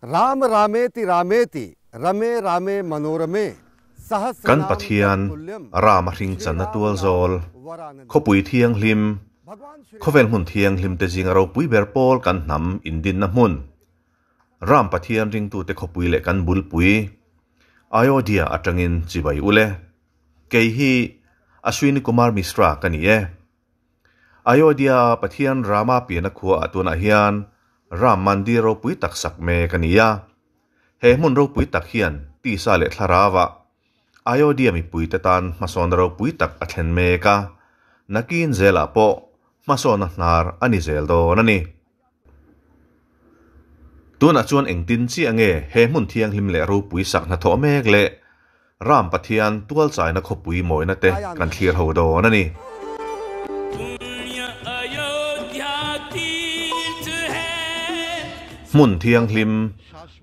Ram Rameti Rameti Rame Rame Manorame Kan Sahasranam Pathian Tattulyam Rama hring Shri channa Ram tual Nam zawl Varananam khawpui thianghlim Bhagwan Shri khawvel hmun thianghlim te zinga ropui ber pawl kan hnam indinna hmun Ram Pathian ringtute khawpui leh kan bulpui Ayodhya atangin chibai ule. Kei hi Ashwini Kumar Mishra ka ni e. Ayodhya Pathian Rama pianna khua ah tunah hian Ram Mandir ropui tak sak mek a ni a. He hmun ropui tak hian tisa leh thlarau ah Ayodhya mipuite tan hmasawnna ropui tak a thlen mek a, nakin zelah pawh hmasawnna hnar a ni zel dawn a ni. Tunah chuan engtin chiah nge he hmun thianghlim leh ropui sak hnathawh mek leh Ram Pathian tualchaina khawpui mawina te kan thlir ho dawn a ni. Hmun thianghlim,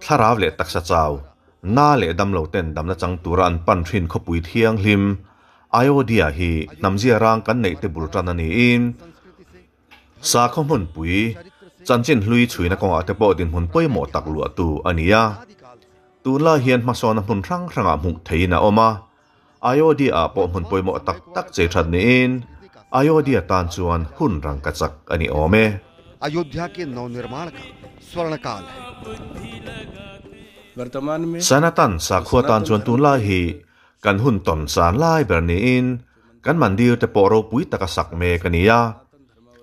thlarau leh taksa chau, na leh dam lo ten damna chang tura an pan thin khawpui thianghlim Ayodhya hi hnamzia rang kan neih te bul tan a niin Sakhaw hmunpui, chanchin hlui chhuina kawngah te pawh dinhmun pawimawh tak luahtu a ni a. Tunlai hian hmasawnna hmun hrang hrangah hmuh theihin a awm a. Ayodhya-ah pawh hmun pawimawh tak tak chei that niin Ayodhya tan chuan hun rangka chak a ni awm e. Ayodhya ke navnirman ka swarnakaal hai. Sanatan sakhua tan chuan tunlai hi kan hun tawn san lai ber niin Kan mandir te pawh ropui taka sak mek a ni a.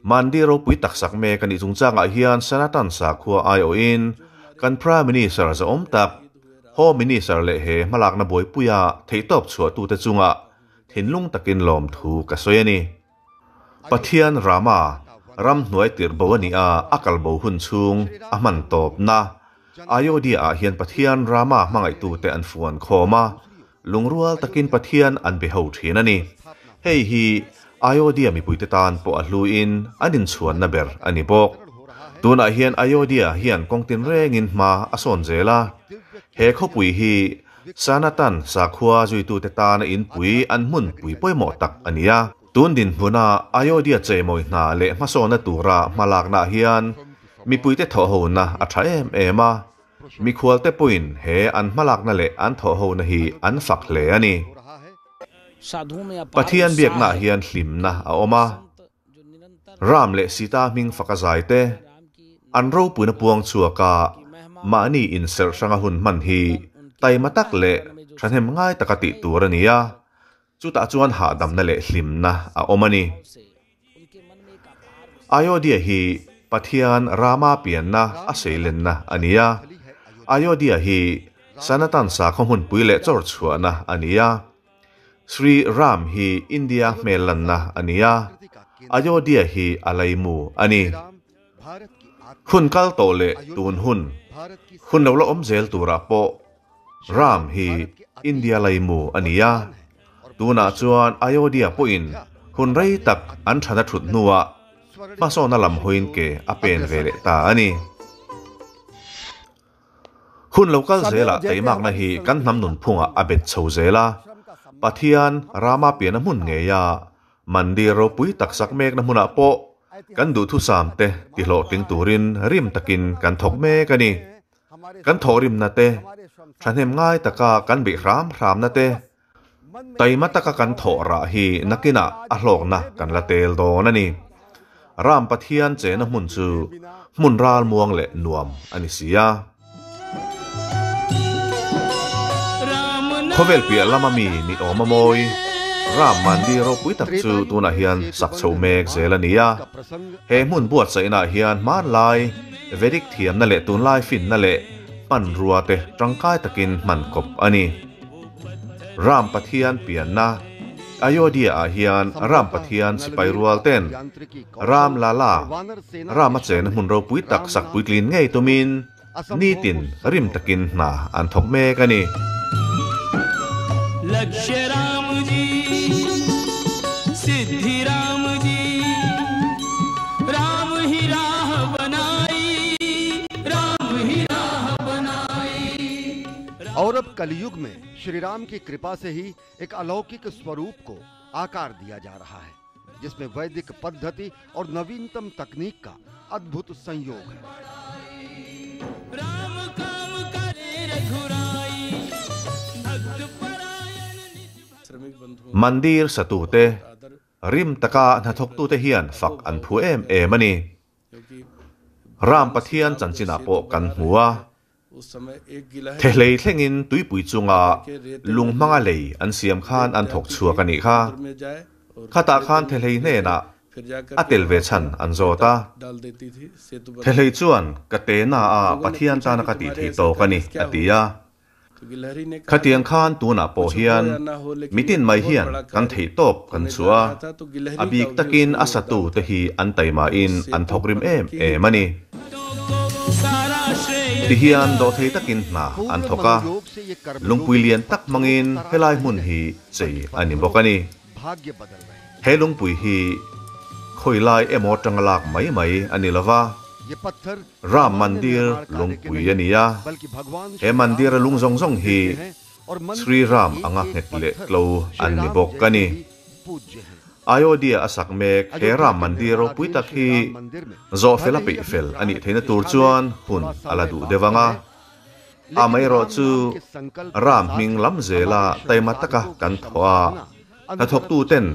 Mandir ropui tak sak mek a nih chungchangah hian Sanatan sakhua aiawhin kan Prime Minister zahawm tak, Home Minister leh he hmalakna buaipuia theihtawp chhuahtute chungah thinlung takin lawmthu ka sawi a ni. Pathian Rama ramhnuai tirh bo a nih a, a kal bo hun chhung a hman tawpna Ayodhya-ah hian Pathian Rama hmangaihtute an fuan khawm a, Lungrual takin Pathian an be ho thin a ni. Hei hi Ayodhya mipuite tan pawh a hluin an inchhuanna ber a ni bawk. Tunah hian Ayodhya hian kawng tinrengin hma a sawn zel a. He khawpui hi Sanatan sakhua zuitute tana inpui an hmunpui pawimawh tak a ni a. Tun dinhmuna Ayodhya cheimawi hna leh hmasawnna tura hmalaknaah hian mipuite thawhhona a tha em em a. Mikhualte pawhin he an hmalakna leh an thawhhona hi an fak hle a ni. Pathian biaknaah hian hlimna a awm a, Ram leh Sita hming faka zai te, an ropuina puang chhuaka mahni inserh hranga hun hman hi taima tak leh thahnem ngai taka tih tur a ni a, chutah chuan hahdamna leh hlimna a awm a ni. Ayodhya hi Pathian Rama pianna a seilenna a ni a. Ayodhya hi Sanatan sakhaw hmunpui leh chawr chhuahna a ni a. Sri Ram hi India hmel lanna a ni a. Ayodhya hi a laimu a ni. Hun kal tawh leh tun hun, hun lo la awm zel turah pawh Ram hi India laimu a ni a. Tunah chuan Ayodhya pawhin hun rei tak an thana thut hnuah hmasawnna lam hawiin ke a pen ve leh ta a ni. Hun lo kal zelah teimakna hi kan hnam nunphungah a bet chho zel a, Pathian Rama pianna hmun ngeia Mandir ropui tak sak mekna hmunah pawh kan duhthusamte tihlawhtling turin rim takin kan thawk mek a ni. Kan thawhrimna te, thahnem ngai taka kan beih hram hramna te, taima taka kan thawh rah hi nakinah a hlawkna kan la tel dawn a ni. Ram Pathian chena hmun chu hmun ralmuang leh nuam a ni si a. Khawvel piah lama mi ni awm a mawi, Ram Mandir ropui tak chu tunah hian sak chho mek zel a ni a. He hmun buatsaihnaah hian hmanlai Vedic thiamna leh tunlai finna leh hmanrua te tangkai takin hman kawp a ni. Ram Pathian pianna Ayodhya-ah hian Ram Pathian sipai rual ten Ram Lala, Rama chena hmun ropui tak sak puitlin ngei tumin nitin rim takin hna an thawk mek a ni. और अब कलयुग में श्री राम की कृपा से ही एक अलौकिक स्वरूप को आकार दिया जा रहा है, जिसमें वैदिक पद्धति और नवीनतम तकनीक का अद्भुत संयोग है। राम काम Mandir satute, rim taka hnathawktute hian fak an phu em em a ni. Ram Pathian chanchinah pawh kan hmu a. Thehlei thlengin tuipui chunga lung hmanga lei an siam khan an thawk chhuak a nih kha. Khatah khan thehlei hnenah a tel ve chhan an zawt a. Thehlei chuan ka tehna ah Pathian tana ka tih theih tawk a ni a ti a. Khatiang khan tunah pawh hian mitin mai hian kan theih tawp kan chhuah a, a bik takin a satu te hi an taimahin an thawk rim em em a ni. Tihian dawhthei takin hna an thawk a, lungpui lian tak hmangin helai hmun hi chei a ni bawk a ni. He lungpui hi khawilai emaw atanga lak mai mai a ni lo va, Ram Mandir lungpui a ni a, he Mandira lung zawng zawng hi Sri Ram anga nghet leh tlo an ni bawk a ni. Ayodhya a sak mek he Ram Mandir ropui tak hi zawh fel a peih fel a nih theihna tur chuan hun a la duh deuh ang a. Amaherawh chu Ram hming lam zela taima taka kan thawh a, hnathawktuten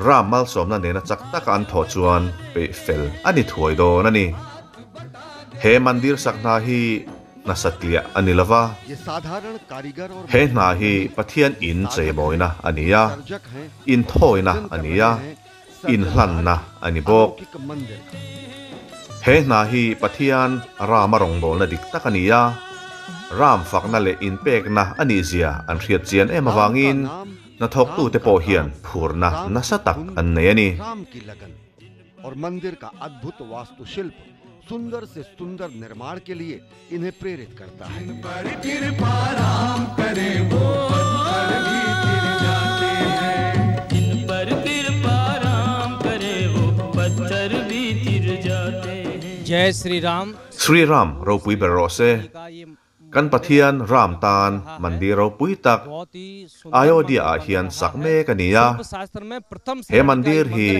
Ram malsawmna nena chak taka an thawh chuan peih fel a ni thuai dawn a ni. He mandir sak hna hi hna satliah a ni lova, he hna hi Pathian in cheimawina a ni a, inthawina a ni a, inhlanna a ni bawk. He hna hi Pathian Rama rawngbawlna dik tak a ni a, Ram fakna leh inpekna a nihzia an hriat chian em avangin hnathawktute pawh hian phurna nasa tak an nei a ni. Sri Ram ropui ber rawh se. Kan Pathian Ram tan mandir ropui tak Ayodhya ah hian sak mek a ni a. He mandir hi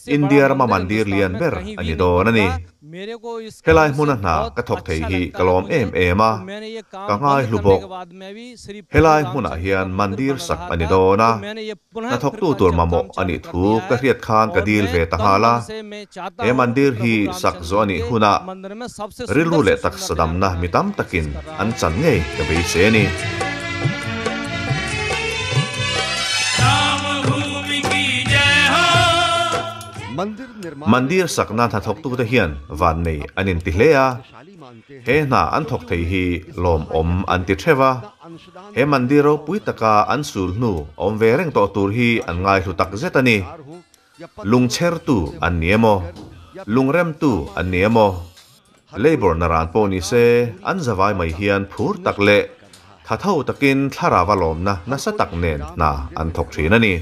India rama mandir lian ber a ni dawn a ni. Helai hmuna hna ka thawk thei hi ka lawm em em a, ka ngai hlu bawk. Helai hmunah hian mandir sak a ni dawn a, hnathawktu tur mamawh a nih thu ka hriat khan ka dil ve ta nghal a. He mandir hi sak zawh a nih hunah rilru leh taksa damna mi tam takin an chan ngei ka beisei a ni. Mandir sakna hnathawktute hian vannei an inti hle a, he hna an thawk thei hi lawmawm an ti theuh a. He mandir ropui taka an sul hnu awm ve reng tawh tur hi an ngaihlu tak zet a ni. Lungchhertu an ni emaw, lungremtu an ni emaw, Labour naran pawh ni se, an zavai mai hian phur tak leh thatho takin thlarava lawmna nasa tak nen hna an thawk thin a ni.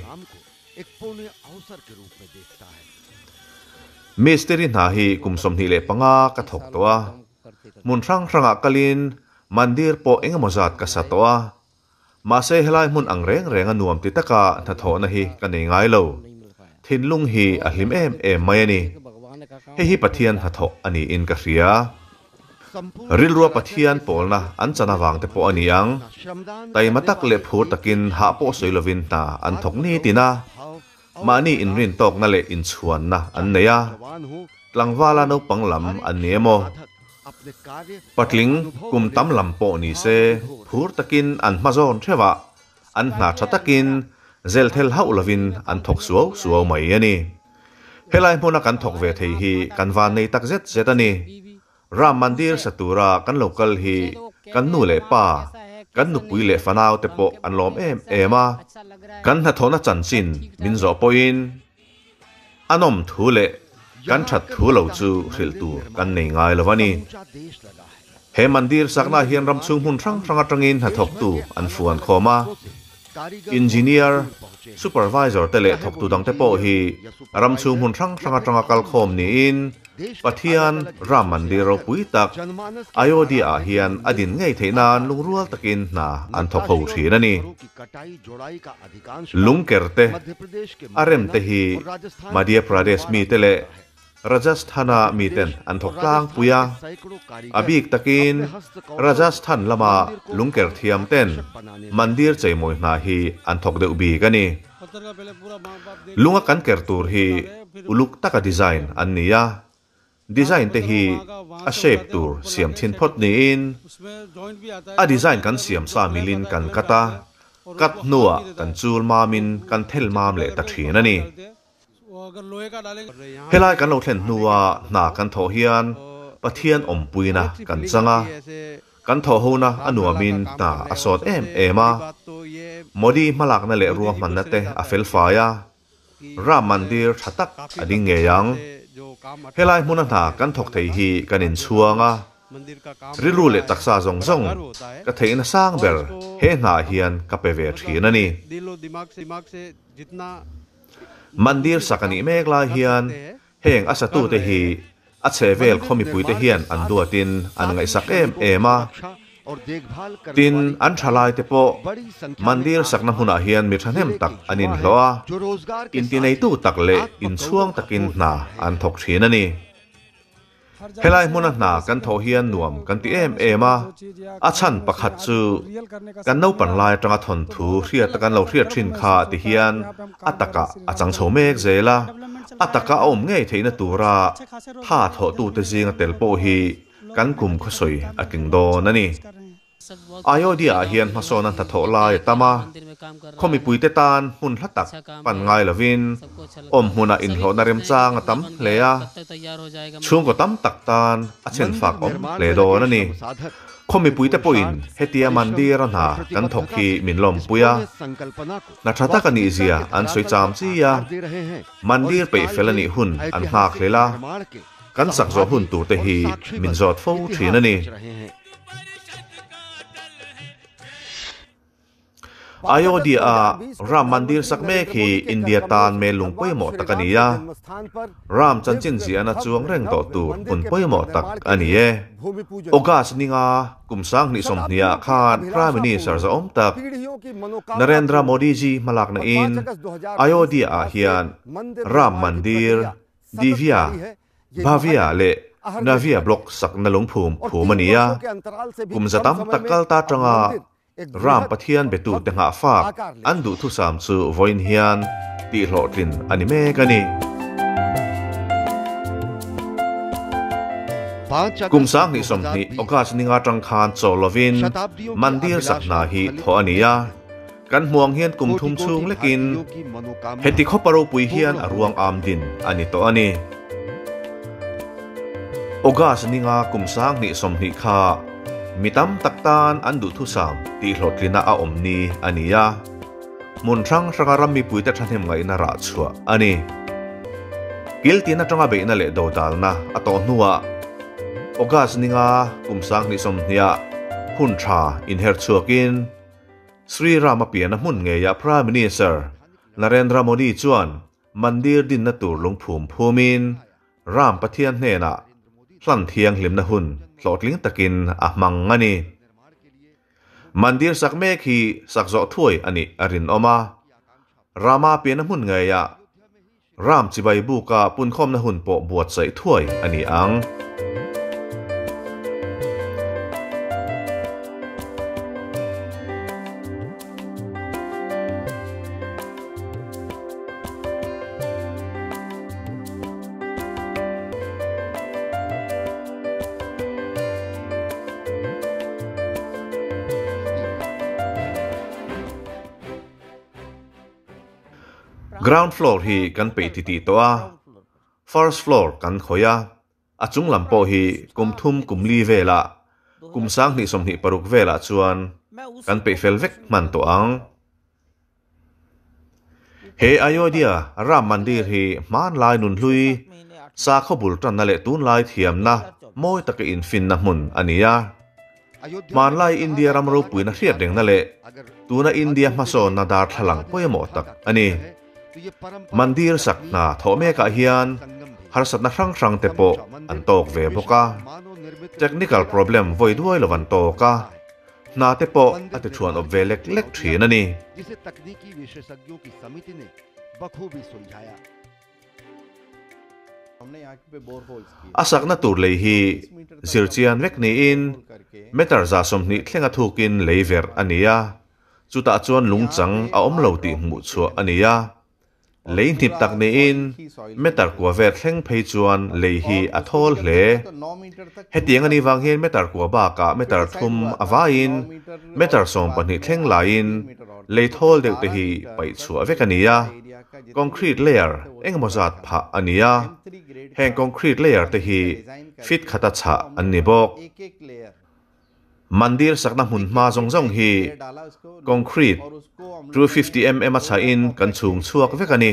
Mistiri hna hi kum 25 ka thawk tawh a, hmun hrang hrangah kalin mandir pawh engemaw zat ka sa tawh a, mahse helai hmun ang reng reng a nuam ti taka hnathawhna hi ka nei ngai lo. Thinlung hi a hlim em em mai a ni. Hei hi Pathian hnathawh a niin ka hria. Rilrua Pathian pawlna an chan avang te pawh a ni ang. Taima tak leh phur takin hah pawh sawi lovin hna an thawk ni tin a. Mahni inrin tawkna leh inchhuanna an nei a. Tlangvala naupang lam an ni emaw? Patling kum tam lam pawh ni se phur takin an hma zawn theuh a, an hna tha takin zelthel hauh lovin an thawk suau suau mai a ni. Helai hmuna kan thawk ve thei hi kan van nei tak zet zet a ni. Ram Mandir sa tura kan lo kal hi kan nu leh pa, kan nupui leh fanau te pawh an lawm em em a. Kan hnathawhna chanchin min zawh pawhin a nawm thu leh kan that thu lo chu hrilh tur kan nei ngai lo a ni. He mandir saknaah hian ram chhung hmun hrang hrang atangin hnathawktu an fuan khawm a. Engineer, Supervisor te leh thawktu dangte pawh hi ram chhung hmun hrang hrang atanga kal khawm niin Pathian Ram Mandir ropui tak Ayodhya-ah hian a din ngei theih nan lungrual takin hna an thawk ho thin a ni. Lungker te, a rem te hi Madhya Pradesh mite leh. Rajasthan-a miten an thawk tlangpui a, a bik takin Rajasthan lama lungker thiam ten mandir cheimawi hna hi an thawk deuh bik a ni. Lunga kan ker tur hi uluk taka design an ni a, Design te hi a shape tur siam thin phawt niin a design kan siam sa milin kan cut a, cut hnuah kan chul mamin kan thel mam leh ta thin a ni. Helai kan lo thlen hnua hna kan thawh hian Pathian awmpuina kan chang a, kan thawh hona a nuamin hna a sawt em em a, Modi hmalakna leh ruahmanna te a felfai a, Ram Mandir tha tak a ding ngei ang. Helai hmuna hna kan thawk thei hi kan inchhuang a, rilru leh taksa zawng zawng ka theihna sang ber he hnaah hian ka pe ve thin a ni. Mandir sak a nih mek lai hian heng a satute hi a chhehvel khaw mipuite hian an duatin an ngaihsak em em a. Tin, an thalaite pawh mandir sakna hmunah hian mi thahnem tak an inhlawh a, intineitu tak leh inchhuang takin hna an thawk thin a ni. Helai hmuna hna kan thawh hian nuam kan ti em em a, a chhan pakhat chu kan naupan lai atanga thawnthu hriata kan lo hriat thin kha ti hian a takah a chang chho mek zel a, a taka a awm ngei theihna tura tha thawhtute zinga tel pawh hi kan kum khawsawi a tling dawn a ni. Ayodhya-ah hian hmasawn a hnathawh lai a tam a, khaw mipuite tan hmun hla tak pan ngai lovin awm hmunah inhlawhna remchang a tam hle a, chhungkaw tam tak tan a chhenfak awm hle dawn a ni. Khaw mipuite pawhin hetia mandir a hna kan thawk hi min lawmpui a, hna tha tak a nihzia an sawi cham chi a, mandir peih fel a nih hun an nghak hlel a, kan sak zawh hun turte hi min zawt fo thin a ni. Ayodhya-a Ram Mandir sak mek hi India tan mel lung pawimawh tak a ni a, Ram chanchin ziahna chuang reng tawh tur hmun pawimawh tak a ni e. August ninga kum 2020 ah khan Prime Minister zahawm tak Narendra Modi ji hmalakna in Ayodhya-ah hian Ram Mandir Divya Bhavya leh Navya block sakna lungphum phum a ni a, kum za tam tak kal ta tanga Ram Pathian betute nghah fak an duhthusam chu vawiin hian tihhlawhtlin a ni mek a ni. Kum 2020 August ninga tang khan chaw lovin Mandir sak hna hi thawh a ni a, Kan hmuang hian kum thum chhung lekin heti khawpa ropui hian a ruang am din a ni tawh a ni. August ninga kum 2020 kha mi tam tak tan an duhthusam tihhlawhtlina a awm ni a ni a, hmun hrang hranga ram mipuite thahnem ngaihna rah chhuah a ni. Kiltin atanga beihna leh dodalna a tawh hnuah August ninga kum 2020 ah hun tha inher chhuakin, Sri Rama piana hmun ngeiah Prime Minister Narendra Modi chuan mandir dinna tur lungphum phumin Ram Pathian hnenah hlan thianghlimna hun hlawhtling takin a hmang a ni. Mandir sak mek hi sak zawh thuai a nih a rinawm a, Rama piana hmun ngeiah Ram chibai buka punkhawmna hun pawh buatsaih thuai a ni ang. Ground floor hi kan peih titih tawh a, first floor kan khawih a, a chung lam pawh hi kum thum kum li velah, kum 2026 velah chuan kan peih fel vek hman tawh ang. He Ayodhya Ram Mandir hi hmanlai nunhlui, sakhaw bul tanna leh tunlai thiamna mawi taka infinna hmun a ni a. Hmanlai India ram ropuina hriat rengna leh tuna India hmasawnna darthlalang pawimawh tak a ni. Mandir sak hna thawh mekah hian harsatna hrang hrang te pawh an tawk ve bawk a, technical problem vawi duai lo an tawk a, hna te pawh a ti thuan awp ve lek lek thin a ni. A sakna tur lei hi zirchian vek niin meter 120 thlenga thukin lei ver a ni a, chutah chuan lungchang a awm lo tih hmuh chhuah a ni a. Lei hnip tak niin meter kua vel thleng phei chuan lei hi a thawl hle. Hetiang a nih vang hian meter kua bakah meter thum a vaiin meter 12 thleng laiin lei thawl deuh te hi paih chhuah vek a ni a. Concrete layer engemaw zat phah a ni a, heng concrete layer te hi feet khata chhah an ni bawk. Mandir sakna hmun hma zawng zawng hi concrete 250mm a chhahin kan chhung chhuak vek a ni.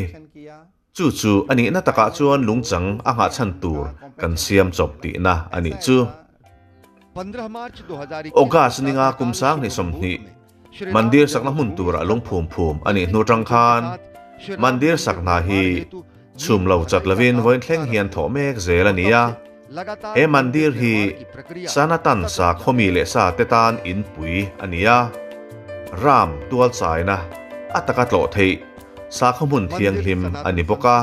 Chu chu a nihna takah chuan lungchang a nghahchhan tur kan siam chawp tihna a nih chu. August ninga kum 2020 Mandir sakna hmun turah lungphum phum a nih hnu tang khan Mandir sakna hi chhum lo chat lovin vawiin thleng hian thawh mek zel a ni a. He mandir hi Sanatan sakhawmi leh sa te tan inpui a ni a. Ram tual chaina a taka tlawh theih sakhaw hmun thianghlim a ni bawk a.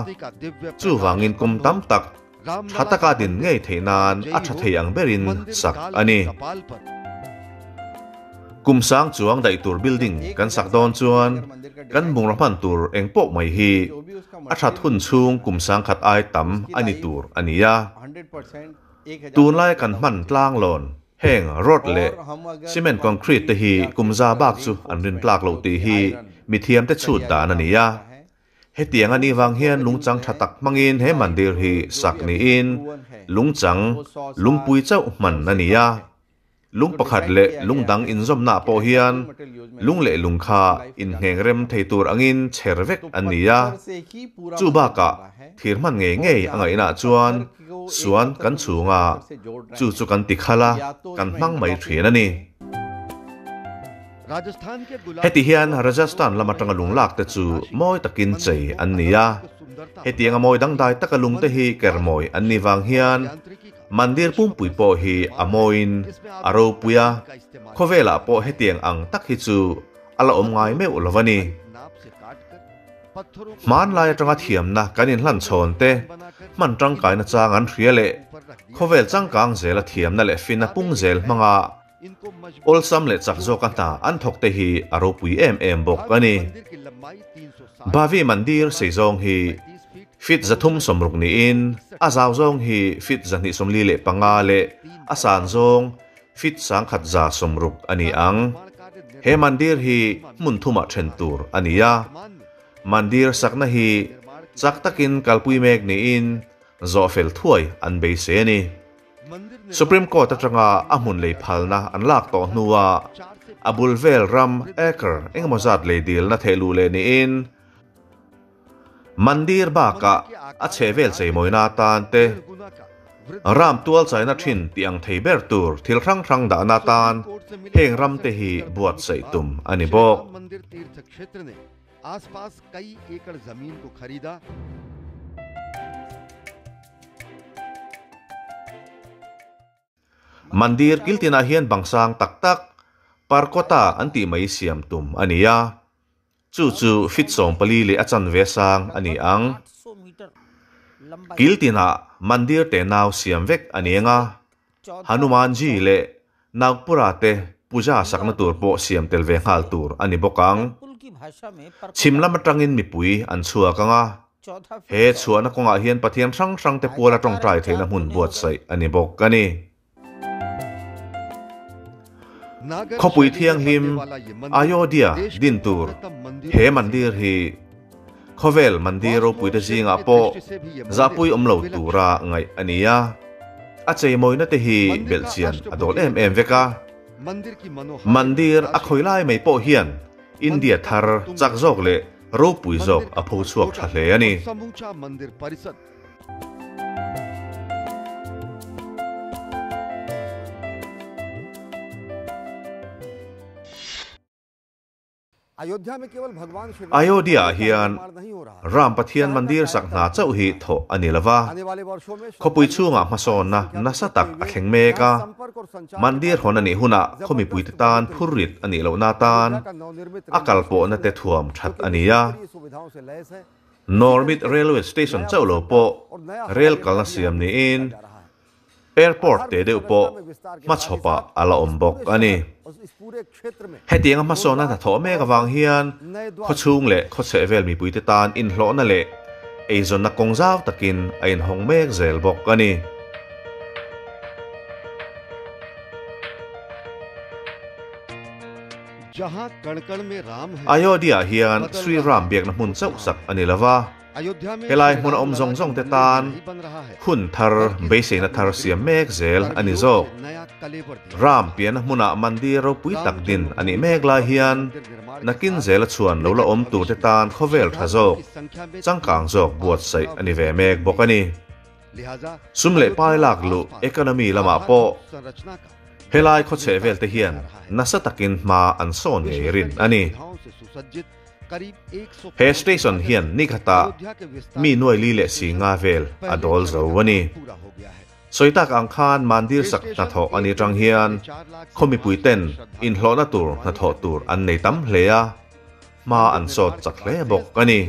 Chuvangin kum tam tak tha taka din ngei theih nan a tha thei ang berin sak a ni. Kum sang chuang daih tur building kan sak dawn chuan kan bungraw hman tur eng pawh mai hi a that hun chhung kum sang khat ai tam a ni tur a ni a. Tunlai kan hman tlang lawn heng rod leh cement concrete te hi kum za bak chu an rin tlak loh tih hi mithiam te chhut dan a ni a. Hetiang a nih vang hian lungchang tha tak hmangin he mandir hi sak niin lungchang lungpui chauh hman a ni a. Lung pakhat leh lung dang inzawmna pawh hian lung leh lung kha inngeng rem thei tur angin chher vek an ni a. Chu bakah thir hman ngei ngei a ngaihnaah chuan suan kan chhunga chu chu kan ti khal a, kan hmang mai thin a ni. Heti hian Rajasthan lam atanga lung lak te chu mawi takin chei an ni a. Hetiang a mawi dangdai taka lung te hi kermawi an nih vang hian Mandir pumpui pawh hi a mawiin a ropui a, khawvelah pawh hetiang ang tak hi chu a la awm ngai meuh lo a ni. Hmanlai atanga thiamna kan inhlan chhawn te, hman tangkaina chang an hria leh khawvel changkang zela thiamna leh fina pung zel hmanga awlsam leh chak zawka hna an thawk te hi a ropui em em bawk a ni. Bhavi Mandir sei zawng hi feet 360 niin a zau zawng hi feet 245 leh a san zawng feet 1160 a ni ang. He mandir hi hmun thumah then tur a ni a. Mandir sakna hi chak takin kalpui mek niin zawhfel thuai an beisei a ni. Supreme Court atanga a hmun lei phalna an lak tawh hnuah a bul vel ram acre engemaw zat lei dilna thehluh leh niin Mandir bakah a chhe vel cheimawina atan te, ram tual chaina thin tih ang thei ber tur thil hrang hrang dahna atan heng ram te hi buatsaih tum a ni bawk. Mandir kiltinah hian bang sang tak tak parkota an tih mai siam tum a ni a. Chu chu feet 14 leh a chanve sang a ni ang. Kiltinah mandir te nau siam vek a ni ang a, Hanumanji leh Nagpura te puja sakna tur pawh siam tel ve nghal tur a ni bawk ang. Chhim lam atangin mipui an chhuak ang a, he chhuahna kawngah hian Pathian hrang hrang te puala tawngtai theihna hmun buatsaih a ni bawk a ni. Khawpui thianghlim Ayodhya din tur he mandir hi khawvel mandir ropui te zingah pawh zahpui awm lo tura ngaih a ni a. A cheimawina te hi belhchian a dawl em em vek a. Mandir a khawi lai mai pawh hian India thar chak zawk leh ropui zawk a pho chhuak tha hle a ni. Ayodhya-ah hian Ram Pathian mandir sak hna chauh hi thawh a ni lo va, khawpui chhungah hmasawnna nasa tak a thleng mek a. Mandir hawn a nih hunah khaw mipuite tan phurrit a nih lohna atan a kalpawhna te thuam that a ni a. Normit Railway Station chauh lo pawh rel kalna siam niin Airport te deuh pawh hmachhawpah a la awm bawk a ni. Hetianga hmasawnna hnathawh mek avang hian khawchhung leh khawchhehvel mipuite tan inhlawhna leh eizawnna kawng zau takin a inhawng mek zel bawk a ni. Ayodhya hian Sri Ram biakna hmun chauh sak a ni lo va, helai hmuna awm zawng zawng te tan hun thar beiseina thar siam mek zel a ni zawk. Ram pianna hmunah mandir ropui tak din a nih mek lai hian nakin zela chhuan lo la awm tur te tan khawvel tha zawk, changkang zawk buatsaih a ni ve mek bawk a ni. Sum leh pai lak luh economy lamah pawh helai khawchheh vel te hian nasa takin hma an sawn ngei rin a ni. He station hian nikhatah mi nuai li leh si nga vel a dawl zo a ni. Sawi tak ang khan mandir sak hnathawh a nih atang hian khaw mipui ten inhlawhna tur hnathawh tur an nei tam hle a, hma an sawt chak hle bawk a ni.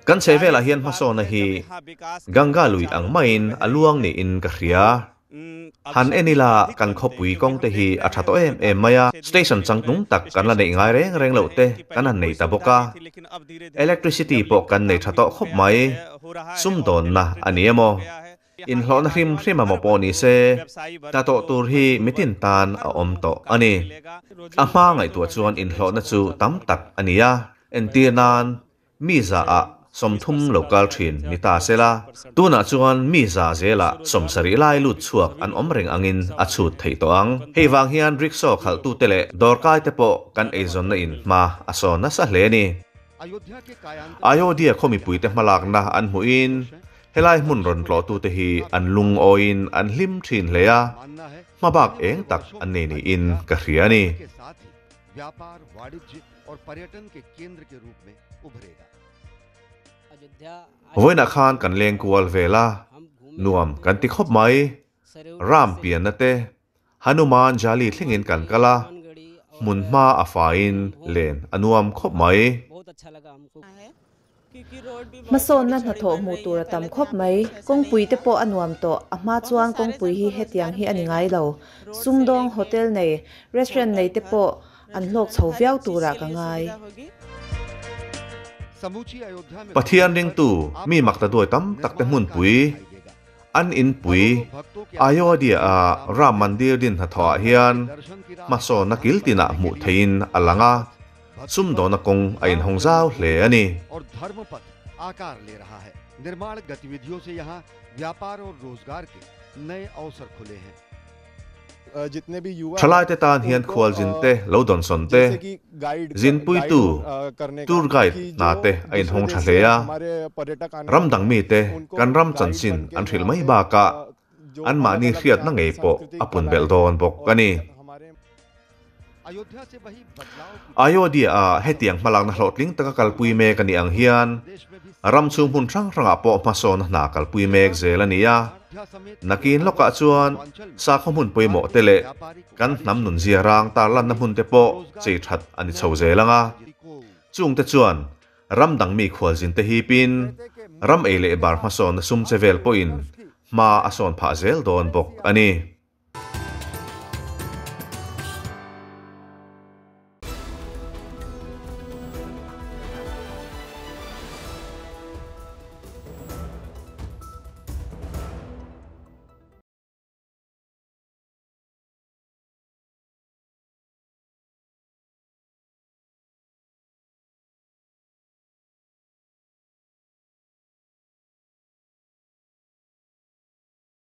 Kan chhehvelah hian hmasawnna hi Ganga lui ang maiin a luang niin ka hria. Han en ila kan khawpui kawng te hi a tha tawh em em mai a, station changtlung tak kan la neih ngai reng reng loh te kan han nei ta bawk a, electricity pawh kan nei tha tawh khawp mai, sumdawnna a ni emaw? Inhlawhna hrim hrim a maw pawh ni se, hna tawh tur hi mitin tan a awm tawh a ni. A hma ngaihtuah chuan inhlawhna chu tam tak a ni a, entir nan mi za ah 30 lo kal thin ni ta se la, tunah chuan mi za zelah 70 lai lut chhuak an awm reng angin a chhut theih tawh ang. Hei vang hian rickshaw khalhtute leh dawrkai te pawh kan eizawnna in hma a sawn nasa hle a ni. Ayodhya khaw mipuite hmalakna an hmuhin Helai hmun rawn tlawhtute hi an lungawiin an hlim thin hle a, hmabak eng tak an nei niin ka hria a ni. Vawiinah khan kan leng kual vel a, nuam kan ti khawp mai. Ram pianna te, Hanuman Jali thlengin kan kal a, hmun hma a faiin len a nuam khawp mai. Hmasawnna hnathawh hmuh tur a tam khawp mai. Kawngpui te pawh a nuam tawh, a hma chuan kawngpui hi hetiang hi a ni ngai lo. Sumdawng, hotel nei, restaurant nei te pawh an hlawk chho viau turah ka ngai. Pathian ringtu mi makta duai tam tak te hmunpui An inpui Ayodhya-a Ram Mandir din hnathawhah hian hmasawnna kil tinah hmuh theihin a lang a, sumdawna kawng a inhawng zau hle a ni. Thalaite tan hian khualzin te lo dawnsawn te, zinpuitu, tour guide, hna te a inhawng tha hle a. Ram dang mite kan ram chanchin an hrilh mai bakah anmahni hriatna ngei pawh a pun belh dawn bawk a ni. Ayodhya-a hetiang hmalakna hlawhtling taka kalpui mek a nih ang hian ram chhung hmun hrang hrangah pawh hmasawnna hna kalpui mek zel a ni a. Nakin lawkah chuan sakhaw hmun pawimawh te leh kan hnam nunzia rang tarlanna hmun te pawh chei that a ni chho zel ang a. Chungte chuan ram dang mi khualzin te hipin ram ei leh bar hmasawnna sum che vel pawhin hma a sawn phah zel dawn bawk a ni.